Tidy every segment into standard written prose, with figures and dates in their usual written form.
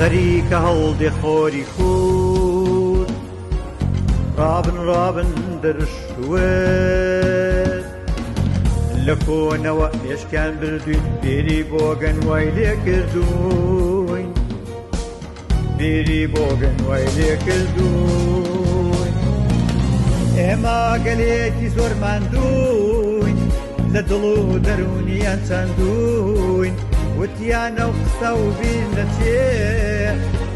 خەریکە هەڵدێ خۆری کوور ڕابن ڕابن دەرشوێت لە کۆنەوە مێشکیان بردووین بیری بۆگەن وای لێ کردووین بیری بۆگەن وای لێ کردووین ئێمە گەلێکی زۆر ماندووین لە دڵ و دەروونیان چەندووین وتیانە و قسە و بیر نەچێ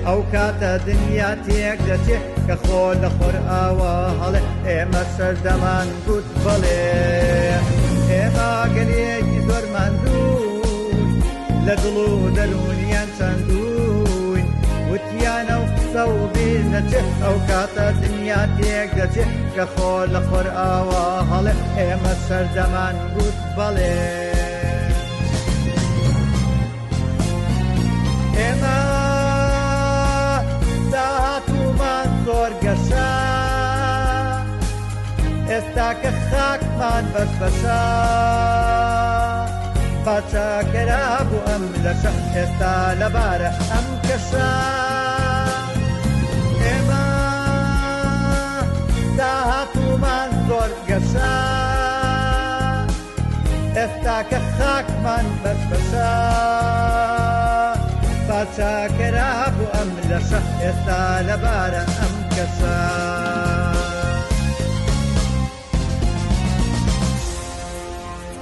ئەو کاتە دنیا تێک دەچێ کە خۆ لە خۆر ئاوا هەڵێ ئێمە سەردەمان گوت بەڵێ ئێمە گەلێکی زۆر ماندووین لە دڵ و دەروونیان چەندووین وتیانە و قسە و بیر نەچێ ئەو کاتە دنیا تێک دەچێ کە خۆ لە خۆر ئاوا هەڵێ ئێمە سەردەمان گوت بەڵێ ئێمە داهاتوومان زۆر گەشە ئێستا کە خاکمان بەش بەشە پاچاکەرا بوو ئەم لەشە ئێستا لەبارە ئەم کەشە ئێمە داهاتوومان زۆر گەشە ئێستا کە خاکمان بەش بەشە پاچاکەرا بوو ئەم لەشە ئێستا لەبارە ئەم کەشە.